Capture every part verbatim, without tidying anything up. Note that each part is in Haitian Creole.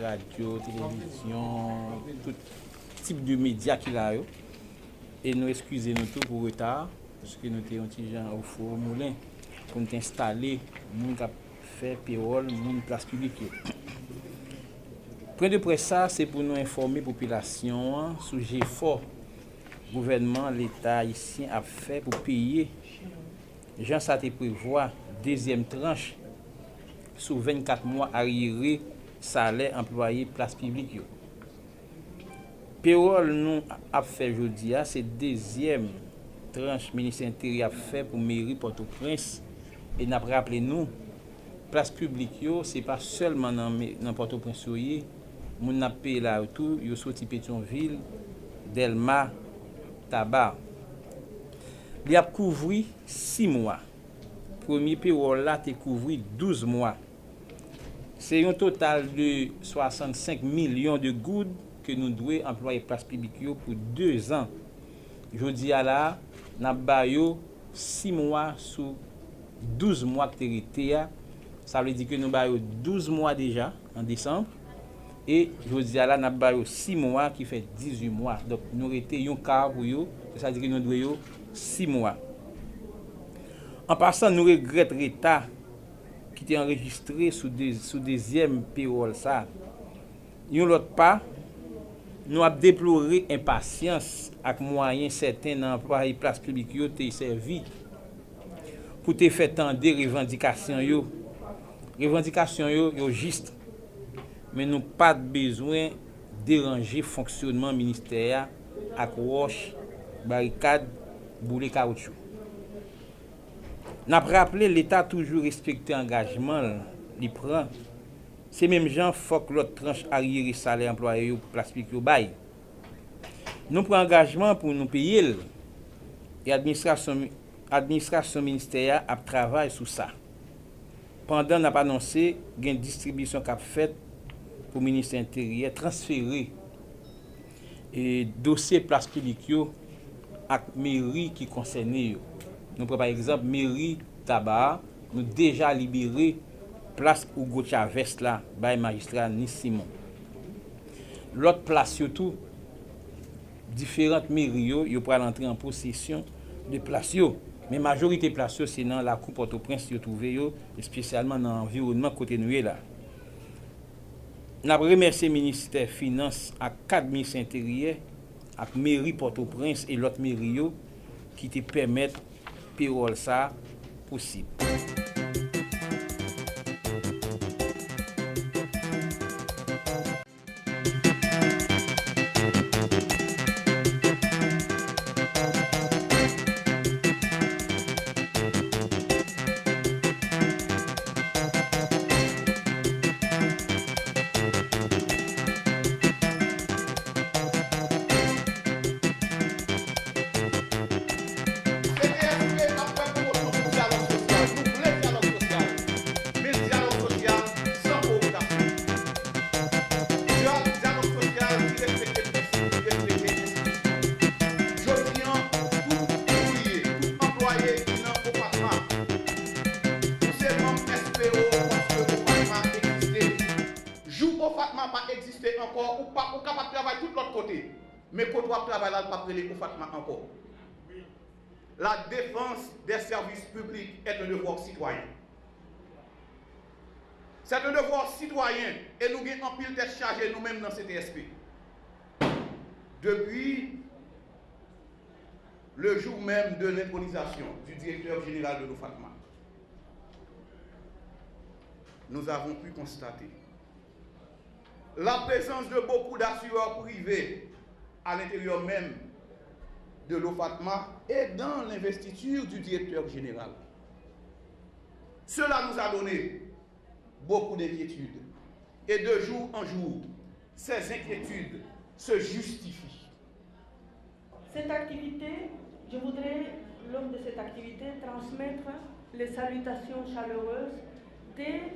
radyo, televizyon, tout tip de medya ki la yo. E nou eskize nou tou pou reta, paske nou te yon ti jan o fou o moulen pou n te enstale moun k ap fè pewòl moun plas piblik yo. Pwen de près sa, se pou nou enfòme popilasyon an sou jefò gouvènman Leta ayisyen ap fè pou peye, jan sa te prevwa, dezyèm tranch sou vennkat mwa aryere salè anplwaye plas piblik yo. Pewòl nou ap fè jodi a, se dezyèm tranch Ministè Enteryè ap fè pou meri Pòtoprens, e n ap raple nou, plas piblik yo, se pa sèlman nan me-, nan Pòtoprens yo ye, moun n ap peye la yo tou, yo soti Petyonvil, Dèlma, Taba. Li ap kouvri sis mwa. Premye pewòl la te kouvri douz mwa. Se yon total de swasannsenk milyon de goud ke nou dwe anplwaye plas piblik yo pou de zan. Jodi a la, n ap ba yo sis mwa sou douz mwa ki te rete a. Sa vle di ke nou ba yo douz mwa deja an desanm. E jodi a la, n ap ba yo sis mwa, ki fè dizuit mwa. Donk, nou rete yon ka pou yo. Sa vle di ke nou dwe yo sis mwa. An pasan, nou regrèt reta ki te anrejistre sou de-, sou dezyèm pewòl sa. Yon lòt pa, nou ap deplore enpasyans ak mwayen sèten nan anplwaye plas piblik yo te sèvi pou te fè tande revandikasyon yo. Revandikasyon yo, yo jis, men nou pa t bezwen deranje fonksyonman ministè a ak wòch, barikad, boule kawoutchou. N ap raple, Leta toujou respekte angajman l li pran. Se menm jan, fòk lòt tranch aryere salè anplwaye yo pou plas piblik yo bay. Nou pran angajman pou nou peye l, e administrasyon, administrasyon ministè a ap travay sou sa. Pandan n ap anonse gen distribisyon k ap fèt pou Ministè Enteryè transfere e dosye plas piblik yo ak meri ki konsène yo. Nou pran pa egzanp meri Taba a, nou deja libere plas Hugo Chavez la bay majistra Nice Simon. Lòt plas yo tou, diferan meri yo, yo pral antre an posesyon de plas yo. Men majorite plas yo se nan lakou Pòtoprens yo twouve yo, espesyalman nan anviwònman kote nou ye la. N ap remèsye Ministè Finans ak kad Ministè Enteryè ak Meri Pòtoprens e lòt meri yo ki te pèmèt pewòl sa a posib. C T S P ap fè pwomosyon pou dyalòg sosyal. Nou vle dyalòg sosyal. Men dyalòg sosyal san pwovokasyon. Dya-, dyalòg sosyal ki respekte prensip, ki respekte enstitisyon. Jodi an, tout ouvriye, tout anplwaye ki nan OFATMA, ou se manm S P O paske OFATMA egziste. Jou OFATMA pa egziste ankò, ou pa, ou kapab travay tout lòt kote. Men kote w ap travay la, l p ap rele OFATMA ankò. La défense des services publics est un devoir citoyen. C'est un devoir citoyen e nou gen anpil tèt chaje nou menm nan C T S P. Depuis le jour même de l'intronisation du directeur général de l'OFATMA, nous avons pu constater la présence de beaucoup d'assureurs privés à l'intérieur même de l'OFATMA et dans l'investiture du directeur général. Cela nous a donné beaucoup d'inquiétudes. Et de jour en jour, ces inquiétudes se justifient. Cette activité, je voudrais, lors de cette activité, transmettre les salutations chaleureuses de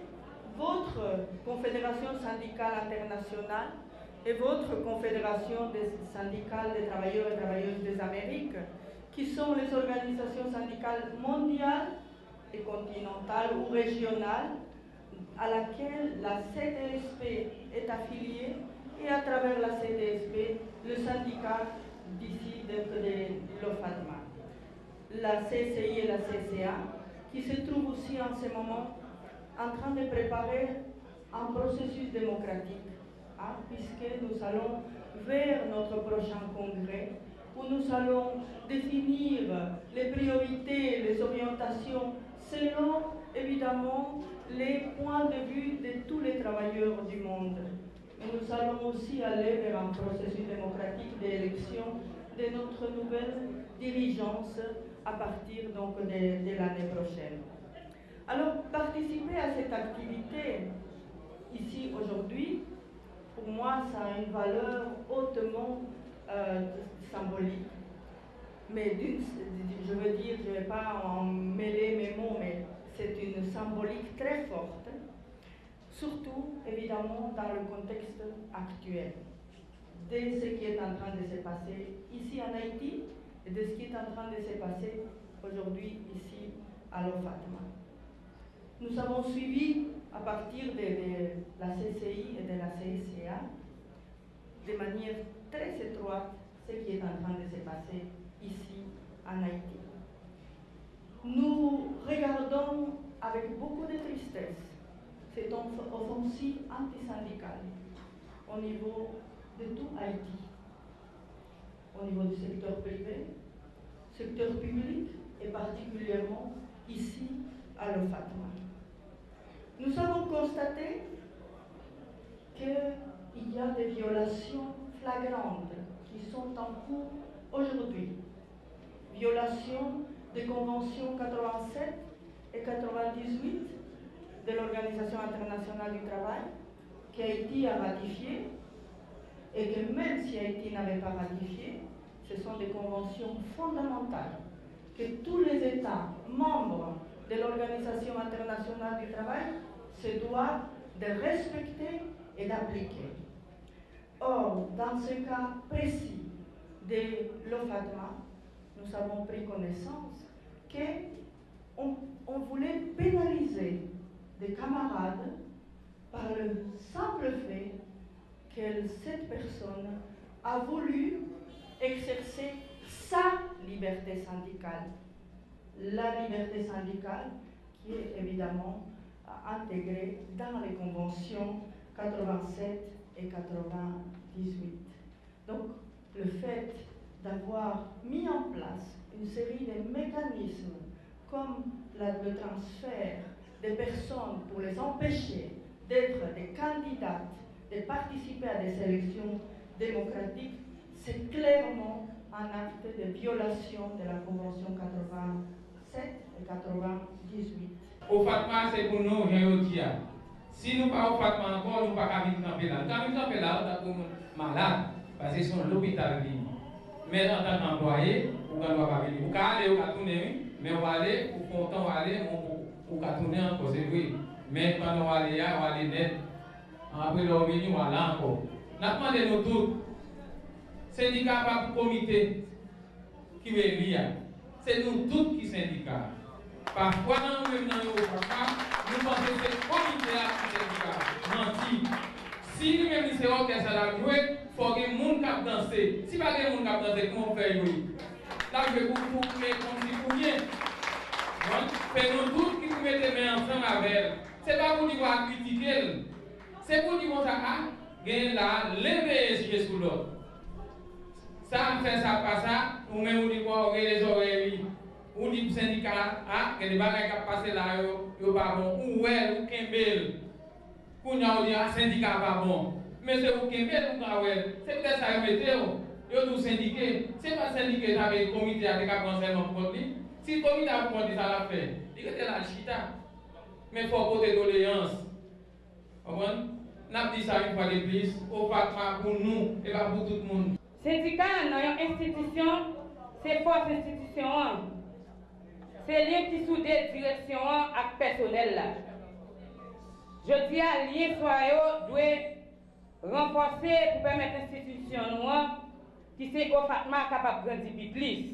votre Confédération syndicale internationale et votre Confédération des syndicales des travailleurs et travailleuses des Amériques, qui sont les organisations syndicales mondiales et continentales ou régionales à laquelle la C T S P est affiliée. de l'OFATMA, la C C I et la C C A, qui se trouvent aussi en ce moment en train de préparer un processus démocratique, hein, puisque nous allons vers notre prochain congrès où nous allons définir les priorités, les orientations selon évidemment les points de vue de tous les travailleurs du monde. Et nous allons aussi aller vers un processus démocratique d'élection de notre nouvelle dirigeance à partir donc de, de l'année prochaine. Alors, participer à cette activité ici aujourd'hui, pour moi, ça a une valeur hautement euh, symbolique. Mais d'une, je veux dire, je ne vais pas en mêler mes mots, mais c'est une symbolique très forte, surtout évidemment dans le contexte actuel de ce qui est en train de se passer ici en Haïti et de ce qui est en train de se passer aujourd'hui ici à l'OFATMA. Nous avons suivi à partir de, de la C C I et de la C C A de manière très étroite ce qui est en train de se passer ici en Haïti. Nous regardons avec beaucoup de tristesse cette offensive antisyndicale au niveau de tout Haïti, au niveau du secteur privé, secteur public et particulièrement ici à l'OFATMA. Nous avons constaté qu'il y a des violations flagrantes qui sont en cours aujourd'hui. Violation des conventions quatre-vingt-sept et quatre-vingt-dix-huit de l'Organisation internationale du travail, qu'Haïti a ratifié, et que même si Haïti n'avait pas ratifié, ce sont des conventions fondamentales que tous les États membres de l'Organisation internationale du travail se doivent de respecter et d'appliquer. Or, dans ce cas précis de l'OFATMA, nous avons pris connaissance que on, on voulait pénaliser des camarades par le simple fait que cette personne a voulu exercer sa liberté syndicale, la liberté syndicale qui est évidemment intégrée dans les conventions quatre-vingt-sept et quatre-vingt-dix-huit. Donc, le fait d'avoir mis en place une série de mécanismes comme la, le transfert des personnes pour les empêcher d'être des candidates, de participer à des élections démocratiques, c'est clairement un acte de violation de la Convention quatre-vingt-sept et quatre-vingt-dix-huit. OFATMA se pou nou, jan yo di a. Si nou pa OFATMA ankò, nou pa ka vin kanpe la. Nou ka vin kanpe la, tankou moun malad, paske se yon lopital li ye. Men antanke anplwaye, ou gen dwa pa vini. Ou ka ale, ou ka tounen, wi. Men ou ale, ou fè yon tan, ou ale, ou, ou, ou ka tounen ankò, se vre. Men pandan w ale a, w ale nèt. Apre lè w vini, w ale ankò. N ap mande nou tout, sendika pa pou komite ki eli a. Se nou tout ki sendika. Pafwa nan nou menm nan yo pafwa, nou panse se komite a ki sendika. Manti. Si li menm li se òkès la l ap jwe, fò gen moun k ap danse. Si pa gen moun k ap danse, kòman w fè jwe? L ap jwe pou, pou, men kòmsi pou byen. Bon, se nou tout ki pou mete men ansanm avè l. Se pa pou di w al kritike l. Se pou di konsa, a, genyen la, leve je sou lòt. Sa ap fè sa pa sa, ou menm ou di, bon, ou rele zòrèy li. Ou di sendika a, a, gen de bagay k ap pase la yo, yo pa bon. Ou wè l, ou kenbe l. Kounye a ou di, a, sendika pa bon. Men se ou kenbe l, ou ka wè l. Se poutèt sa yo mete w. Yo di w sendike. Se pa sendike, sa vle di komite a te ka pran sèlman pou kont li. Si komite a pou kont li, sa l ap fè? Li rete la, l chita. Men fò w pote doleyans. Konprann? N ap di sa yon fwa de plis, OFATMA pou nou, e pa pou tout moun. Sendika nan yon enstitisyon, se fòs enstitisyon an. Se lyen ki soude direksyon an ak pèsonèl la. Jodi a, lyen sa yo dwe ranfòse pou pèmèt enstitisyon nou an, ki se OFATMA, kapab grandi pi plis.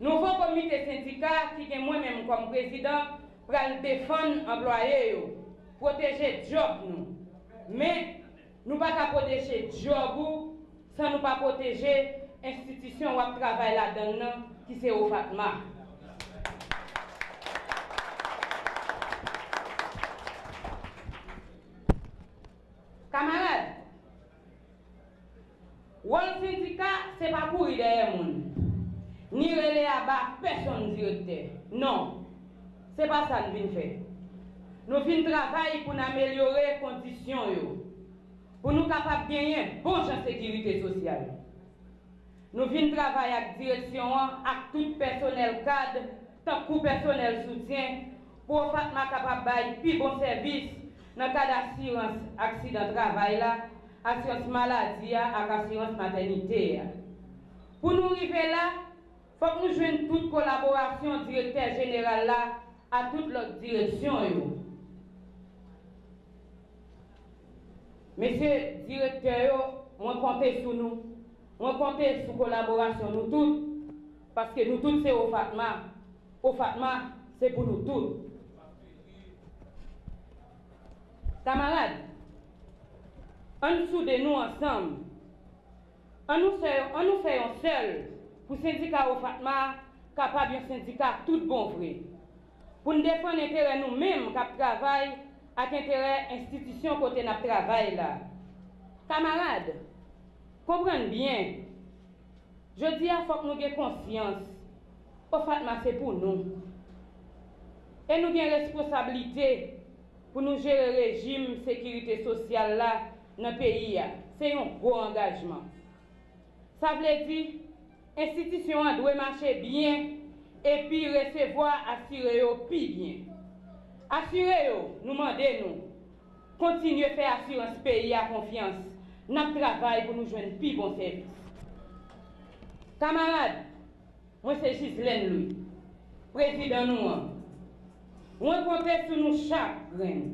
Nouvo komite sendika ki gen mwen menm kòm prezidan pral defann anplwaye yo, pwoteje djòb nou. Men, nou pa ka pwoteje djòb ou san nou pa pwoteje enstitisyon w ap travay ladan l nan, ki se OFATMA. Kamarad, wòl sendika se pa kouri dèyè moun, ni rele aba pèsonn direktè. Non, se pa sa n vin fè. Nou vin travay pou n amelyore kondisyon yo, pou nou kapab genyen bon jan sekirite sosyal. Nou vin travay ak direksyon an ak tout pèsonèl kad, tankou pèsonèl soutyen, pou OFATMA kapab bay pi bon sèvis nan kad asirans aksidan travay la, asirans maladi a ak asirans matènite a. Pou nou rive la, fòk nou jwenn tout kolaborasyon direktè jeneral la a tout lòt direksyon yo. Mesye direktè yo, mwen konte sou nou. Mwen konte sou kolaborasyon nou tout, paske nou tout se OFATMA. OFATMA, se pou nou tout. Kamarad, ann soude nou ansanm. Ann nou fè, ann nou fè yon sèl pou sendika OFATMA kapab yon sendika tout bon vre. Pou n defann enterè nou menm k ap travay ak enterè enstitisyon kote n ap travay la. Kamarad, konprann byen, jodi a fòk nou gen konsyans, OFATMA se pou nou. E nou gen responsablite pou nou jere rejim sekirite sosyal la nan peyi a. Se yon gwo angajman. Sa vle di, enstitisyon an dwe mache byen epi resevwa asire yo pi byen. Asire yo, nou mande nou, kontinye fè asirans peyi a konfyans. N ap travay pou nou jwenn pi bon sèvis. Kamarad, mwen se Gislaine Louis, prezidan nou an. Mwen konte sou nou chak grenn,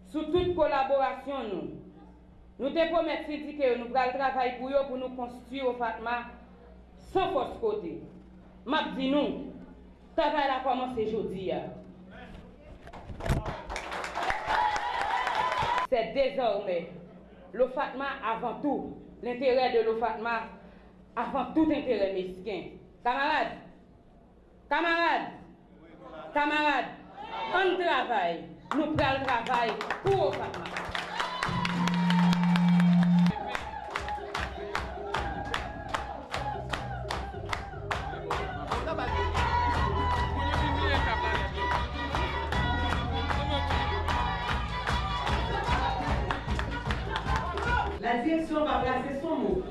sou tout kolaborasyon nou. Nou te pwomèt sendike yo nou pral travay pou yo, pou nou konstwi OFATMA san fòs kote. M ap di nou, travay la kòmanse jodi a. C'est désormais l'OFATMA avant tout, l'intérêt de l'OFATMA avant tout enterè mesken. Kamarad, kamarad, kamarad, ann travay. Nou pral travay pou OFATMA. La direction va placer son mot.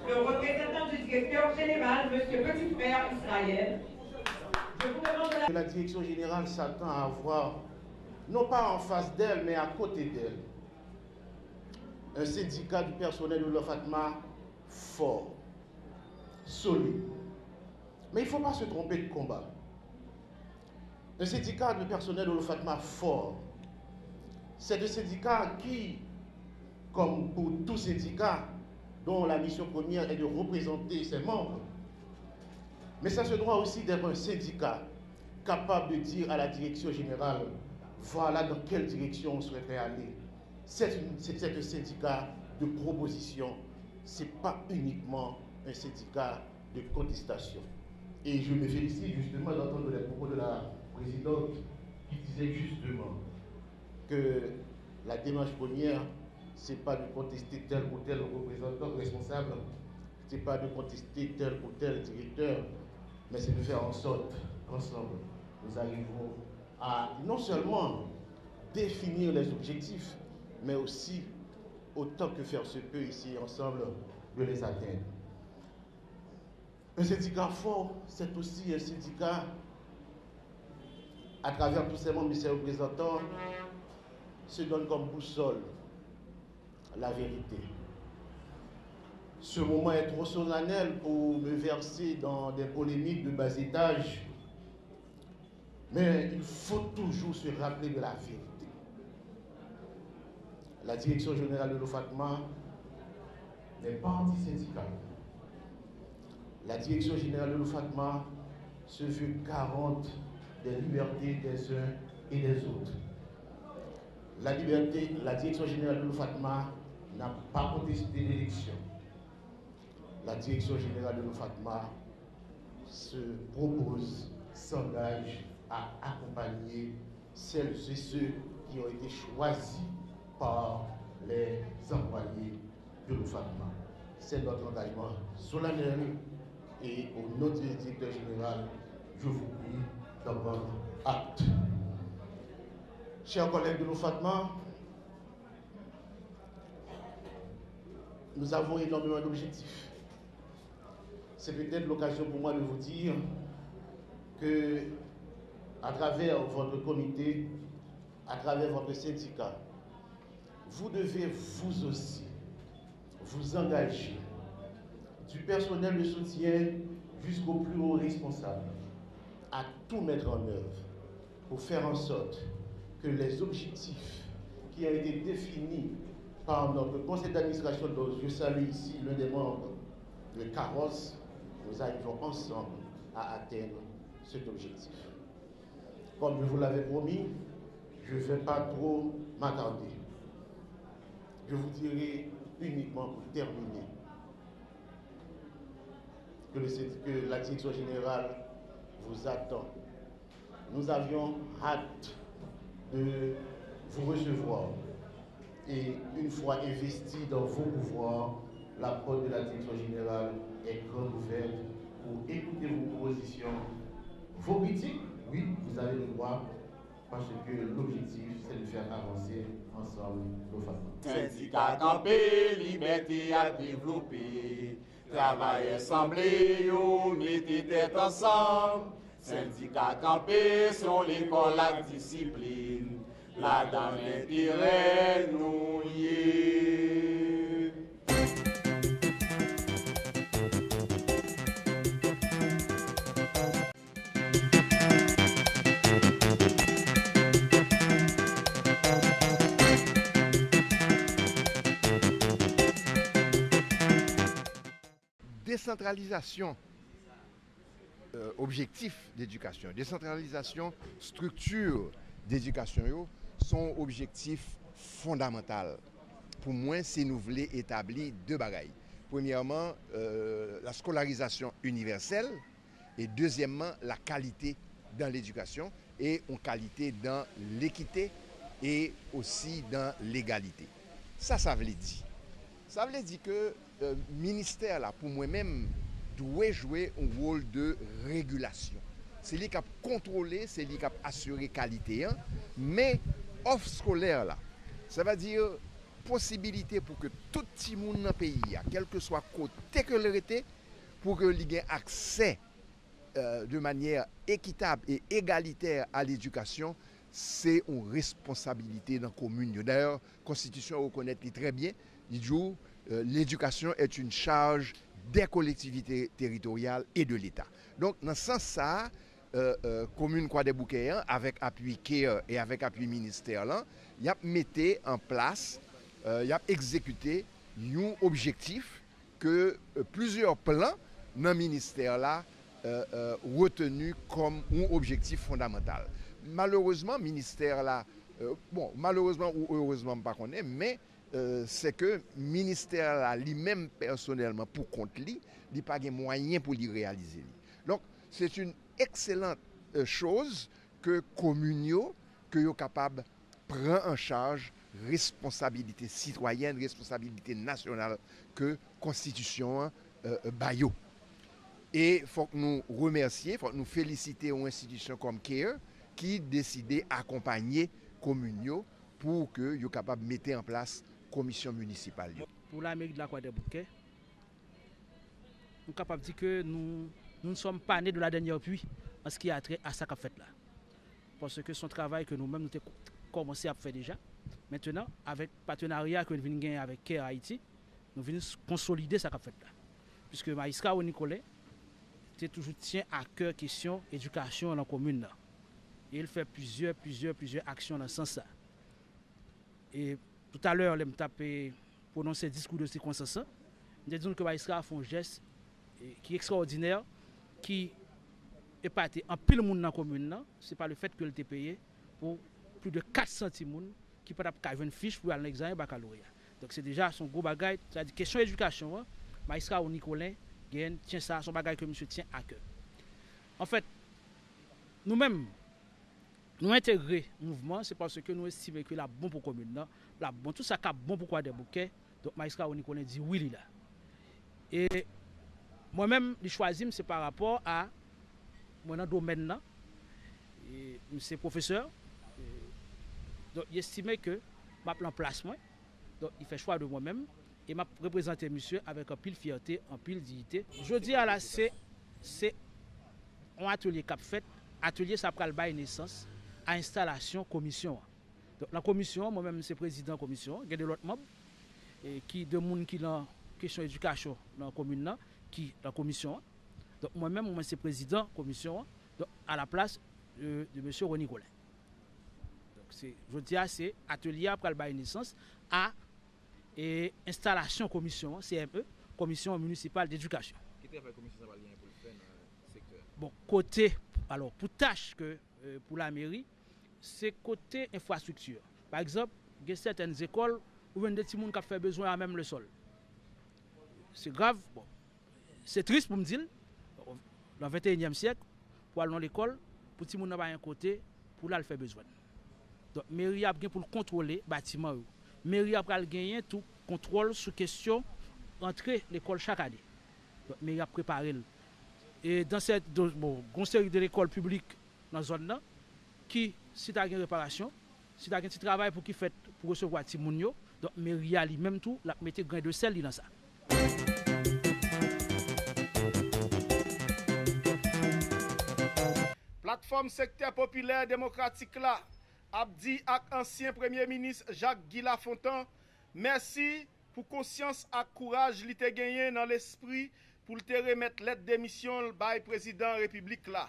Le représentant du directeur général, monsieur Petit Frère Israël, je vous demande de la... Que la direction générale s'attend à avoir, non pas en face d'elle, mais à côté d'elle, un syndicat du personnel de l'OFATMA fort, solide. Mais il ne faut pas se tromper de combat. Un syndicat de personnel de l'OFATMA fort, c'est un syndicat qui, comme pour tout syndicat, dont la mission première est de représenter ses membres, mais ça se doit aussi d'être un syndicat capable de dire à la direction générale, voilà dans quelle direction on souhaiterait aller. C'est une, c'est, c'est un syndicat de proposition, c'est pas uniquement un syndicat de contestation. Et je me félicite justement d'entendre les propos de la présidente qui disait justement que la démarche première, c'est pas de contester tel ou tel représentant responsable, c'est pas de contester tel ou tel directeur, mais c'est de faire en sorte qu'ensemble, nous arrivons à non seulement définir les objectifs, mais aussi, autant que faire se peut ici ensemble, de les atteindre. Un syndicat fort, c'est aussi un syndicat, à travers tous ses membres et ses représentants, se donne comme boussole la vérité. Ce moment est trop solennel pour me verser dans des polémiques de bas étage. Mais il faut toujours se rappeler de la vérité. La direction générale de l'OFATMA n'est pas antisyndicale. La direction générale de l'OFATMA se veut garante des libertés des uns et des autres. La liberté, la direction générale de l'OFATMA n'a pas contesté l'élection. La direction générale de l'OFATMA se propose, s'engage à accompagner celles et ceux qui ont été choisis par les employés de l'OFATMA. C'est notre engagement solennel et au nom du directeur général, je vous prie d'en prendre acte. Chers collègues de l'OFATMA, nous avons énormément d'objectifs. C'est peut-être l'occasion pour moi de vous dire que, à travers votre comité, à travers votre syndicat, vous devez vous aussi vous engager, du personnel de soutien jusqu'au plus haut responsable, à tout mettre en œuvre pour faire en sorte que les objectifs qui ont été définis par notre conseil d'administration, dont je salue ici l'un des membres, le Carrosse, nous arrivons ensemble à atteindre cet objectif. Comme je vous l'avais promis, je ne vais pas trop m'attarder. Je vous dirai uniquement pour terminer que, le, que la direction générale vous attend. Nous avions hâte de vous recevoir. Et une fois investi dans vos pouvoirs, la porte de la direction générale est grande ouverte pour écouter vos propositions, vos critiques. Oui, vous avez le droit, parce que l'objectif, c'est de faire avancer ensemble nos femmes. Sendika kanpe, libète ap devlope. Travayè sanble yo mete tèt ansanm. Sendika kanpe se yon lekòl ak disiplin. Ladan enterè nou ye. Desantralizasyon, euh, objektif dedikasyon, desantralizasyon estrikti dedikasyon yo, se yon objektif fondamantal. Pou mwen, si nou vle etabli de bagay. Premyèman, euh, la scolarisation universelle, e dezyèmman, la qualité dans l'éducation, e yon kalite dans l'équité, e osi dans l'égalité. Sa sa vle di? Sa vle di ke, euh, ministè la, pou mwen menm, dwe jwe yon wòl de regilasyon. Se li k ap kontwole, se li k ap asire kalite an, men òf eskolè la, sa vle di posibilite pou ke tout timoun nan peyi a, kèlkeswa kote ke l rete, pou ke li gen aksè, euh, de manière équitable et égalité à l'éducation, se yon responsabilite nan komin yo. Dayè, konstitisyon an rekonèt li trè byen, li di w, euh, l'éducation est une charge des collectivités territoriales et de l'État. Donk, nan sans sa a, euh, euh, komin Kwadèboukè an, avèk apui CARE e avèk apui ministè lan, y ap mete an plas, euh, y ap egzekite yon objektif ke, euh, plizyè plan nan ministè la, euh, euh, retenu kòm yon objektif fondamantal. Malerezman, ministè la, euh, bon, malerezman ou erezman, m pa konnen, men, euh, se ke ministè la, li menm pèsonèlman, pou kont li, li pa gen mwayen pou li reyalize li. Donk, c'est une excellente, euh, chose ke komin yo, ke yo kapab pran an chaj responsabilite sitwayèn, responsabilite nasyonal ke konstitisyon an, euh, ba yo. E fòk nou remèsye, fòk nou felisite yon enstitisyon kòm CARE ki deside akonpanye komin yo pou ke yo kapab mete an plas komisyon minisipal yo. Pour la mairie de la Croix-des-Bouquets, nou kapab di ke nou, nous ne sommes pas nés de la dernière pluie en ce qui a trait à sa k ap fèt la. Paske se yon travay ke nou menm nou te kòmanse ap fè deja. Mentenan, avèk patenarya ke nou vin genyen avèk CARE Haïti, nou vin konsolide sa k ap fèt la. Piske majistra Rony Colin te toujou tyen a kè kesyon edikasyon nan komin nan. E l fè plizyè, plizyè, plizyè aksyon nan sans sa. E toutalè, lè m t ap, e, pwononse diskou de sikonstans lan, m te di nou ke majistra a fè yon jès, e, ki ekstraòdinè, ki epate anpil moun nan komin nan, se pa le fèt ke l te peye pou plis de kat san timoun ki pa t ap ka jwenn fich pou y al nan egzamen bakaloreya. Donk, se deja, se yon gwo bagay. Sa vle di, kesyon edikasyon an, Majistra Rony Colin, Guillen, tyen sa, se yon bagay ke misye tyen a kè. Anfèt, nou menm, nou entegre mouvman, se paske nou estime ke l ap bon pou komin nan, l ap bon, tout sa k ap bon pou Kwadèboukè, donk, Majistra Rony Colin di wi, li la. E mwen menm, li chwazi m, se pa rapò a mwen nan domèn nan. E m se pwofesè. E, donk, li estime ke m ap lan plas mwen. Donk, li fè chwa de mwen menm. E m ap reprezante misye avèk anpil fyète, anpil diyite. Jodi a la, se, se yon atelye k ap fèt. Atelye sa pral bay nesans a enstalasyon komisyon an. Donk, nan komisyon an, mwen menm, se prezidan komisyon an. Gen de lòt manm, e, ki de moun ki nan kesyon edikasyon nan komin nan, ki nan komisyon an. Donk, mwen menm, mwen se prezidan komisyon an, donk, a la plas de, de mesye Rony Colin. Donk, se, jodi a, se atelye a pral bay nesans a, e, enstalasyon komisyon an, C M E, Komisyon Minisipal Edikasyon. Ki travay komisyon sa pral genyen pou l fè nan sektè a? Bon, kote, alò, pou tach ke, e, pou lameri, se kote enfrastrikti. Pa egzanp, gen sètèn lekòl, ou jwenn de timoun k ap fè bezwen a menm le sòl. Se grav, bon. Se tris pou m di l, nan venteyinyèm syèk, pou al nan lekòl, pou timoun nan pa gen kote pou l al fè bezwen l. Donk, meri a ap gen pou l kontwole batiman yo. Meri a pral genyen tou kontwòl sou kesyon rantre lekòl chak ane. Donk, meri a ap prepare l. E dan sèt, don, bon, gon seri de lekòl piblik nan zòn nan, ki, si ta gen reparasyon, si ta gen ti travay pou ki fèt pou resevwa timoun yo, donk, meri a li menm tou, l ap mete grenn de sèl li nan sa. Platfòm Sektè Popilè Demokratik la ap di ak ansyen Premye Minis Jacques Guy Lafontant mèsi pou konsyans ak kouraj li te genyen nan lespri pou l te remèt lèt demisyon l bay Prezidan Repiblik la.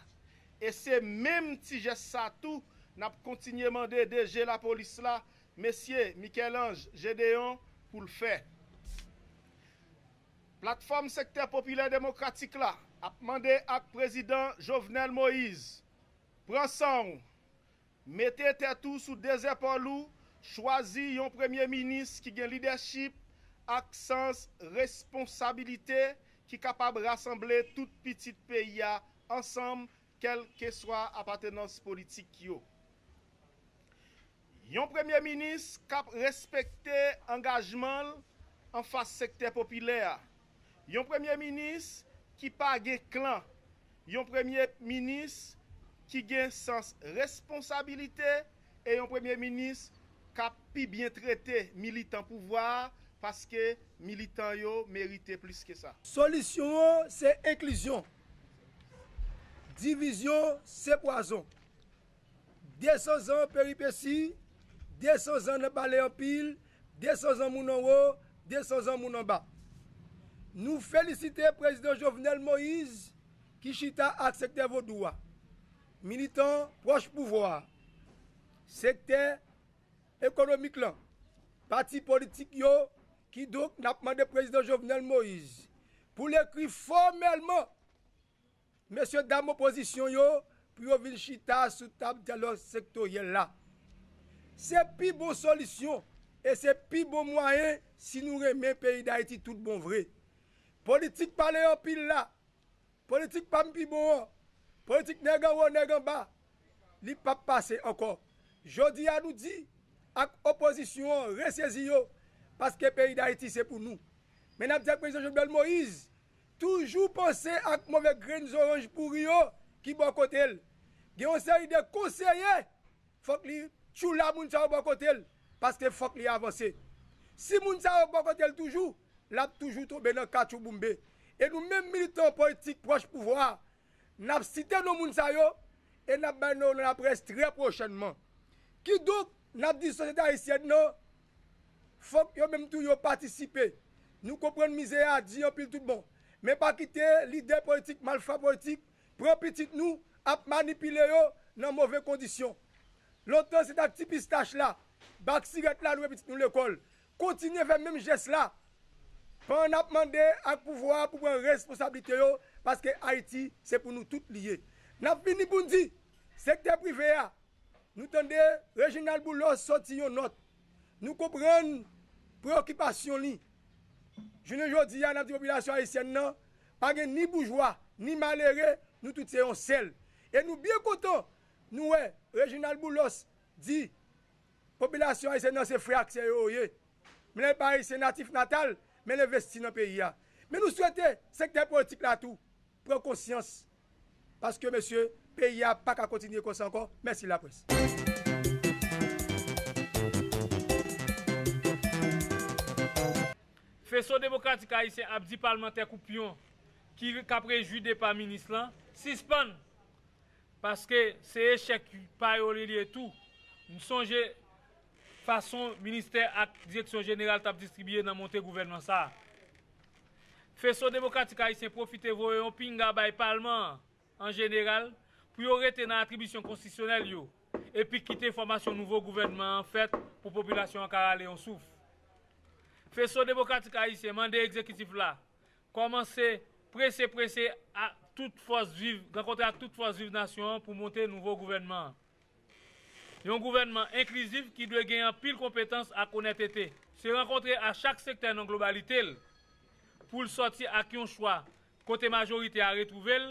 E se menm ti jès sa tou n ap kontinye mande D G Lapolis la, Mesye Michel-Ange Gédéon, pou l fè. Platfòm Sektè Popilè Demokratik la ap mande ak Prezidan Jovenel Moïse, pran san w, mete tèt ou sou de zèpòl ou, chwazi yon premye minis ki gen lidèchip ak sans responsabilite, ki kapab rasanble tout pitit peyi a ansanm, kèlkeswa apatenans politik yo. Yon premye minis k ap respekte angajman l anfas sektè popilè a. Yon premye minis ki pa gen klan. Yon premye minis ki gen sans responsabilite e yon premye minis k ap pi byen trete militan pouvwa a, paske militan yo merite plis ke sa. Solisyon an se enklizyon. Divizyon se pwazon. De san zan peripesi, de san zan nan pale anpil, de san zan moun anwo, de san zan moun anba. Nou felisite Prezidan Jovenel Moïse ki chita ak sektè vodou a, militan pwòch pouvwa a, sektè ekonomik lan, pati politik yo, kidonk n ap mande Prezidan Jovenel Moïse pou l ekri fòmèlman mesye dam opozisyon yo pou yo vin chita sou tab dyalòg sektoryèl la. Se pi bon solisyon e se pi bon mwayen si nou renmen peyi Dayiti tout bon vre. Politik pale anpil la, politik pa m pi bon an, politik nèg anwo, nèg anba, li p ap pase ankò. Jodi a nou di ak opozisyon an resezi yo, paske peyi Dayiti se pou nou. Men n ap di ak Prezidan Jovenel Moïse, toujou panse ak move grenn zoranj pouri yo ki bò kote l. Gen yon seri de konseye, fòk li tchoula moun sa yo bò kote l, paske fòk li avanse. Si moun sa yo bò kote l toujou, l ap toujou tonbe nan katchouboumbe. E nou menm militan politik pwòch pouvwa a, n ap site non moun sa yo e n ap bay non yo nan laprès trè pwochènman. Kidonk, n ap di sosyete ayisyèn nan, fòk yo menm tou yo patisipe. Nou konprann mizè a di anpil tout bon, men pa kite lidè politik, malfra politik, pran pitit nou, ap manipile yo nan move kondisyon. Lontan se t ak ti pistach la, bak sirèt la lwe pitit nou lekòl. Kontinye fè menm jès la. Pandan n ap mande ak pouvwa a pou pran responsablite yo, paske Ayiti se pou nou tout li ye. N ap fini pou n di, sektè prive a, nou tande Reginald Boulos sòti yon nòt. Nou konprann preyokipasyon li. Jounen jodi a, n ap di popilasyon ayisyèn nan, pa gen ni boujwa, ni malere, nou tout se yon sèl. E nou byen kontan, nou wè Reginald Boulos di, popilasyon ayisyèn nan se frè ak sè yo yo ye. Men lè l pa ayisyen natif natal, men l envesti nan peyi a. Men nou swete sektè politik la tou pran konsyans, paske, mesye, peyi a pa ka kontinye konsa ankò. Mèsi, laprès. Feso Demokratik Ayisyen ap di palmantè koupyon ki, k ap rejwi depa minis lan, sispann, paske se echèk pa yo li ye tou. M sonje fason ministè ak direksyon jeneral t ap distribiye nan monte gouvènman sa a. Feso Demokratik Ayisyen pwofite voye yon pinga bay palman an, an jeneral, pou yo rete nan atribisyon konstitisyonèl yo, epi kite fòmasyon nouvo gouvènman an fèt pou popilasyon an ka rale yon souf. Feso Demokratik Ayisyen mande egzekitif la kòmanse prese, prese ak tout fòs viv, rankontre ak tout fòs viv nasyon an pou monte nouvo gouvènman an. Yon gouvènman enklizif ki dwe gen anpil konpetans ak onètete. Se rankontre a chak sektè nan globalite l pou l sòti ak yon chwa kote majorite a retwouve l,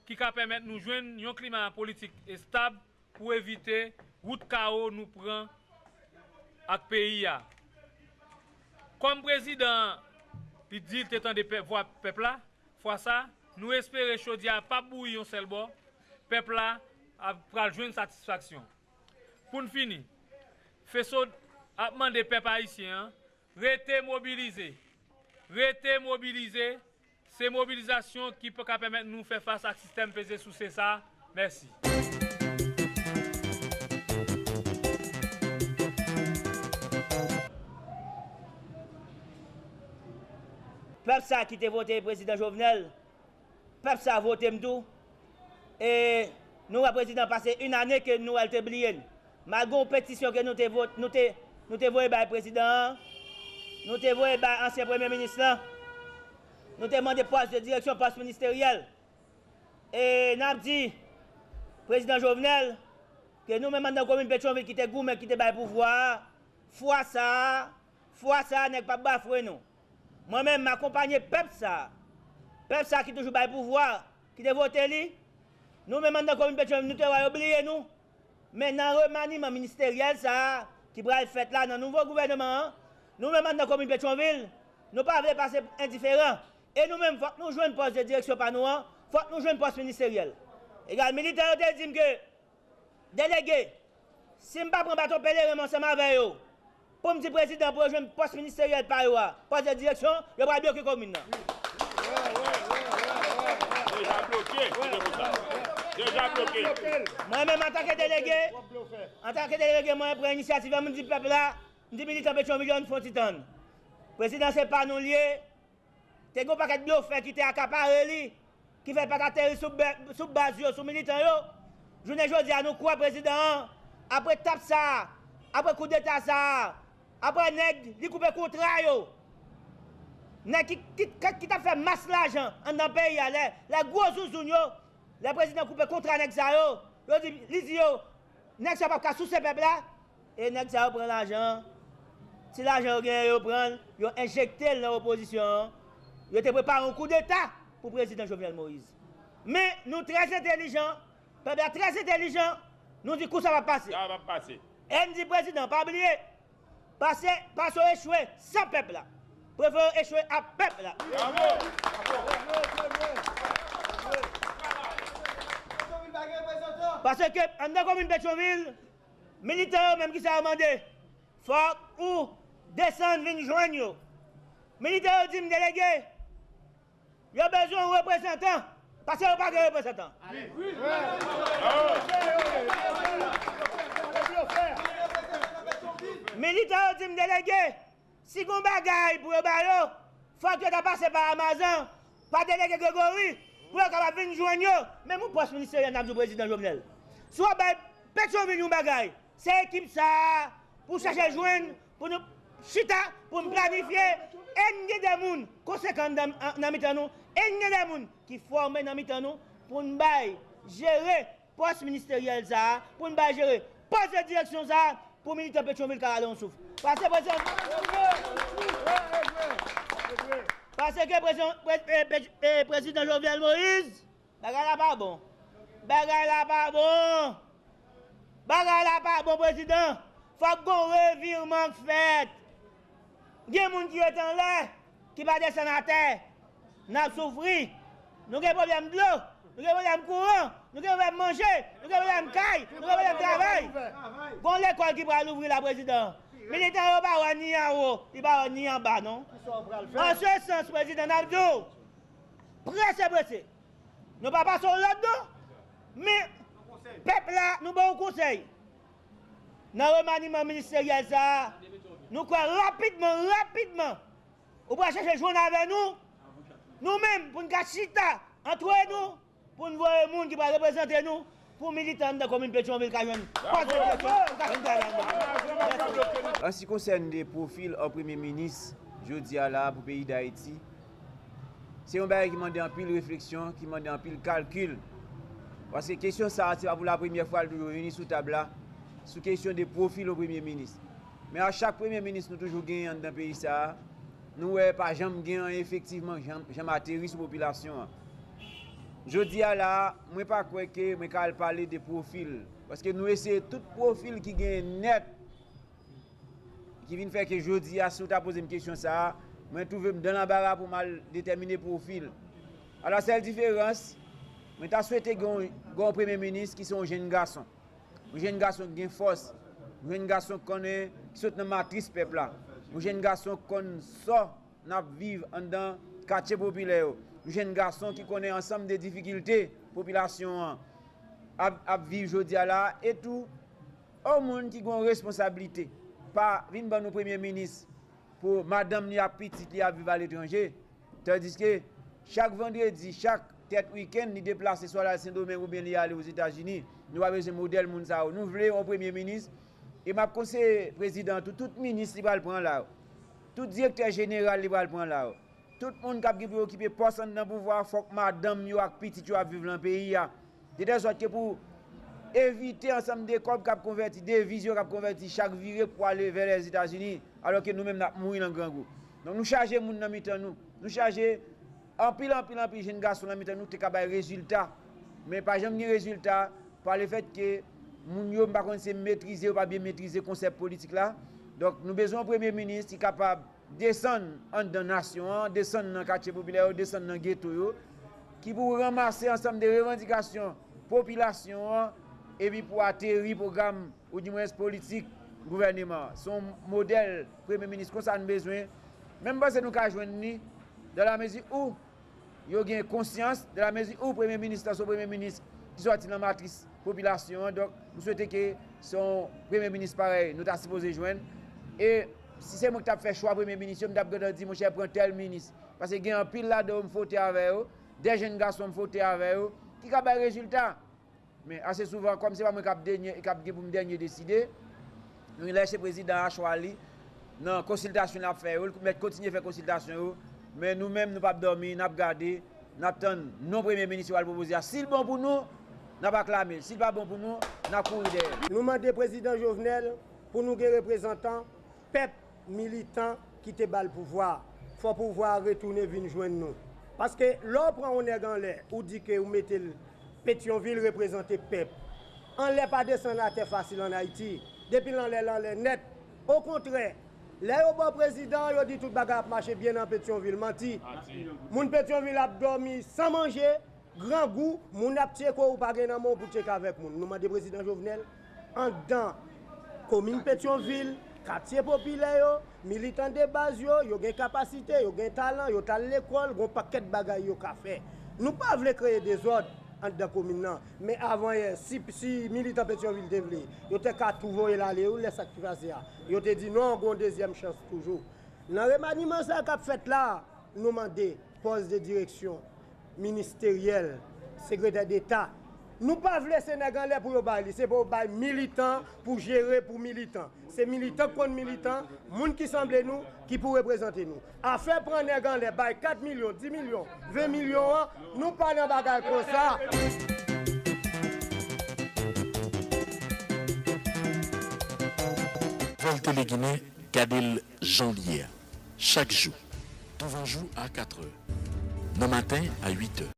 ki ka pèmèt nou jwenn yon klima politik estab pou evite wout kawo nou pran ak peyi a. Kòm prezidan an, li di l te tande pèp, vwa pèp la, fwa sa, nou espere chodyè a p ap bouyi yon sèl bò, pèp la ap, pral jwenn satisfaksyon. Pou n fini, Feso ap mande pèp ayisyen an rete mobilize. Rete mobilize. Se mobilizasyon ki p-, ka pèmèt nou fè fas ak sistèm peze souse sa a. Mèsi. Pèp sa ki te vote prezidan Jovenel, pèp sa vote m tou. E nou wè prezidan pase yon ane ke nou wè l te bliye n. Malgre yon petisyon ke nou te vote, nou te, nou te voye bay prezidan an, nou te voye bay ansyen premye minis lan, nou te mande pòs de direksyon, pòs ministeryèl. E n ap di prezidan Jovenel ke nou menm anndan komin Petyonvil ki te goumen, ki te bay pouvwa a, fwa sa a, fwa sa a, nèg p ap bafwe nou. Mwen menm, m akonpanye pèp sa a. Pèp sa a ki toujou bay pouvwa, ki te vote li. Nou menm anndan komin Petyonvil, nou te wè yo bliye nou. Men nan remaniman ministeryèl sa a ki pral fèt la nan nouvo gouvènman an, nou menm anndan komin Petyonvil, nou pa vle pase endiferan. E nou menm, fòk nou jwenn pòs de direksyon pa nou an, fòk nou jwenn pòs ministeryèl. Egal, militè yo te di m ke, delege, si m pa pran baton pelerin m ansanm avè yo, pou m di prezidan pou yo jwenn pòs ministeryèl pa yo a, pòs de direksyon, yo pral bloke komin nan. Deja bloke, se pou sa. Deja bloke. Mwen menm, antanke delege, antanke delege, mwen pran inisyativ la, m di pèp la, m di militan Petyonvil yo, ann fè yon ti tann. Prezidan se pa nou l ye, te gen yon pakèt blofè ki te akapare li, ki fè l pa t ateri sou bè-, sou baz yo, sou militan yo. Jounen jodi a, nou kwè prezidan an, apre tap sa a, apre koudeta sa a, apre nèg li koupe kontra yo, nèg ki, ki, ki, ki t ap fè mas lajan anndan peyi a, lè, lè gwo zouzoun yo, lè prezidan koupe kontra nèg sa yo, yo di, li di yo, nèg sa p ap ka souse pèp la, e nèg sa yo pran lajan an. Ti lajan yo genyen, yo pran l, yo enjekte l nan opozisyon an. Yo te prepare yon koudeta pou prezidan Jovenel Moïse. Men, nou trè entèlijan, pèp la trè entèlijan, nou di kou sa p ap pase. Sa p ap pase. E n di prezidan, pa bliye, pase, pase w echwe san pèp la. Prefere w echwe ak pèp la. Bravo! Paske anndan komin Petyonvil, militan yo menm, kisa yo mande? Fòk ou desann vin jwenn yo. Militè yo di m, delege, yo bezwen yon reprezantan, paske yo pa gen reprezantan. Militè yo di m, delege, si gon bagay pou yo ba yo, fòk yo ta pase pa Amazan, pa delege Gregory, pou yo kapab vin jwenn yo. Menm yon pòs ministeryèl, n ap di w prezidan Jovenel. Si w ap bay Petyonvil yon bagay, se ekip sa a pou chache jwenn, pou nou chita, pou n planifye, e n gen de moun konsekan nan, nan mitan nou, e n gen de moun ki fòme nan mitan nou, pou n bay jere pòs ministeryèl sa a, pou n bay jere pòs de direksyon sa a, pou militan Petyonvil ka rale yon souf. Pase prezidan. Paske prezidan, pre- e- e- e- prezidan Jovenel Moïse, bagay la pa bon. Bagay la pa bon. Bagay la pa bon, prezidan. Fòk gon revirman k fèt. Gen moun ki rete anlè, ki pa desann atè. N ap soufri. Nou gen pwoblèm dlo. Nou gen pwoblèm kouran. Nou gen pwoblèm manje. Nou gen pwoblèm kay. Nou gen pwoblèm travay. Gon lekòl ki pral ouvri la, prezidan. Militan yo pa wè ni anwo, li pa wè ni anba, non. An se sans, prezidan, n ap di w, prese, prese. Nou pa pase w lòd, non. Men, pèp la, nou ba w konsèy. Nan remaniman ministeryèl sa a, nou kwè rapidman, rapidman, ou pral chèche jwenn avè nou, nou menm, pou n ka chita antre nou, pou n voye moun ki pral reprezante nou, pou militan anndan komin Petyonvil ka jwenn pòs de direksyon, pou ka jwenn travay anndan. Mèsi. An se ki konsène de pwofil an premye minis, jodi a la, pou peyi Dayiti, se yon bagay ki mande anpil refleksyon, ki mande anpil kalkil. Paske kesyon sa a, se pa pou la premyè fwa l toujou vini sou tab la, sou kesyon de pwofil yon premye minis. Men a chak premye minis nou toujou genyen anndan peyi sa a, nou wè pa janm gen anyen efektivman, janm, janm ateri sou popilasyon an. Jodi a la a, mwen pa kwè ke mwen ka al pale de pwofil. Paske nou eseye tout pwofil ki genyen nèt, ki vin fè ke jodi a, si w ta poze m kesyon sa a, mwen twouve m dan lanbara pou m al detèmine pwofil. Alasèl diferans, mwen ta swete gen yon, gen yon premye minis ki se yon jenn gason. Yon jenn gason ki gen fòs. Yon jenn gason ki konnen, ki sot nan matris pèp la. Yon jenn gason ki konn sò n ap viv anndan katye popilè yo. Yon jenn gason ki konnen ansanm de difikilte popilasyon an ap, ap viv jodi a la a. E tou, yon moun ki gen yon responsablite. Pa vin ban nou premye minis pou madanm li ak pitit li ap viv aletranje. Tandiske chak vandredi, chak tèt wikenn, li deplase swa l al Sendomeng oubyen li ale Ozetazini. Nou pa bezwen modèl moun sa yo. Nou vle yon premye minis. E m ap konseye prezidan an tou, tout minis li pral pran la yo, tout direktè jeneral li pral pran la yo, tout moun k ap gen pou yo okipe pòs anndan pouvwa a, fòk madanm yo ak pitit yo ap viv nan peyi a. De tèl sòt ke pou evite ansanm de kòb k ap konvèti, deviz yo k ap konvèti chak vire pou ale vè Lèzetazini, alò ke nou menm n ap mouri nan grangou. Donk, nou chaje moun nan mitan nou. Nou chaje anpil, anpil, anpil jenn gason nan mitan nou te ka bay rezilta. Men pa janm gen rezilta, pa lefèt ke moun yo, m pa konn si se metrize yo pa byen metrize konsèp politik la. Donk, nou bezwen yon premye minis ki kapab desann anndan nasyon an, desann nan katye popilè yo, desann nan geto yo, ki pou ranmase ansanm de revandikasyon popilasyon an, epi pou ateri pwogram, oudimwens politik gouvèneman an. Se yon modèl premye minis konsa nou bezwen. Men m panse nou ka jwenn li, dans la mesure où yo gen konsyans, dans la mesure où premye minis lan se yon premye minis ki sòti nan matris popilasyon an. Donk, m swete ke se yon premye minis parèy nou ta sipoze jwenn. E si se mwen ki t ap fè chwa premye minis yo, m t ap gentan di, monchè, pran tèl minis. Paske gen anpil ladan yo m fwote avè yo, de jenn gason m fwote avè yo, ki ka bay rezilta. Men ase souvan, kòm se pa mwen k ap dènye, k ap gen pou m dènye deside, nou lèse prezidan a chwa li nan konsiltasyon l ap fè yo, l mèt kontinye fè konsiltasyon yo, men nou menm, nou p ap dòmi, n ap gade, n ap tann non premye minis yo pral pwopoze a. Si l bon pou nou, n ap aklame l. Si l pa bon pou nou, n ap kouri dèyè l. Nou mande prezidan Jovenel pou nou gen reprezantan pèp, militan ki te ba l pouvwa a. Fò pouvwa a retounen vin jwenn nou. Paske lè w pran yon nèg anlè, ou di ke ou mete l Petyonvil reprezante pèp. Anlè pa desann atè fasil ann Ayiti. Depi l anlè, l anlè nèt. Okontrè, lè yo ba w prezidan, yo di tout bagay ap mache byen nan Petyonvil. Manti. Manti. Moun Petyonvil ap dòmi san manje, grangou, moun ap tcheke w, ou pa gen nan men w pou tcheke avèk moun. Nou mande prezidan Jovenel, anndan komin Petyonvil, katye popilè yo, militan de baz yo, yo gen kapasite, yo gen talan, yo t al lekòl, gon pakèt bagay yo ka fè. Nou pa vle kreye dezòd anndan komin nan, men avan yè, si, si militan Petyonvil te vle, yo te ka tou voye l ale wi, lè sa k pase a. Yo te di non, gon dezyèm chans toujou. Nan remaniman sa k ap fèt la, nou mande pòs de direksyon ministeryèl, sekretè deta. Nou pa vle se nèg anlè pou yo bay li, se pou yo bay militan pou jere pou militan. Se militan k konn militan, moun ki sanble nou, ki pou reprezante nou. Afè pran nèg anlè, bay kat milyon, di milyon, ven milyon an, nou pa nan bagay konsa. Vòl Tele Ginen, gade l jan l ye a, chak jou. Anvan jou a katrè. Nan maten a uitè.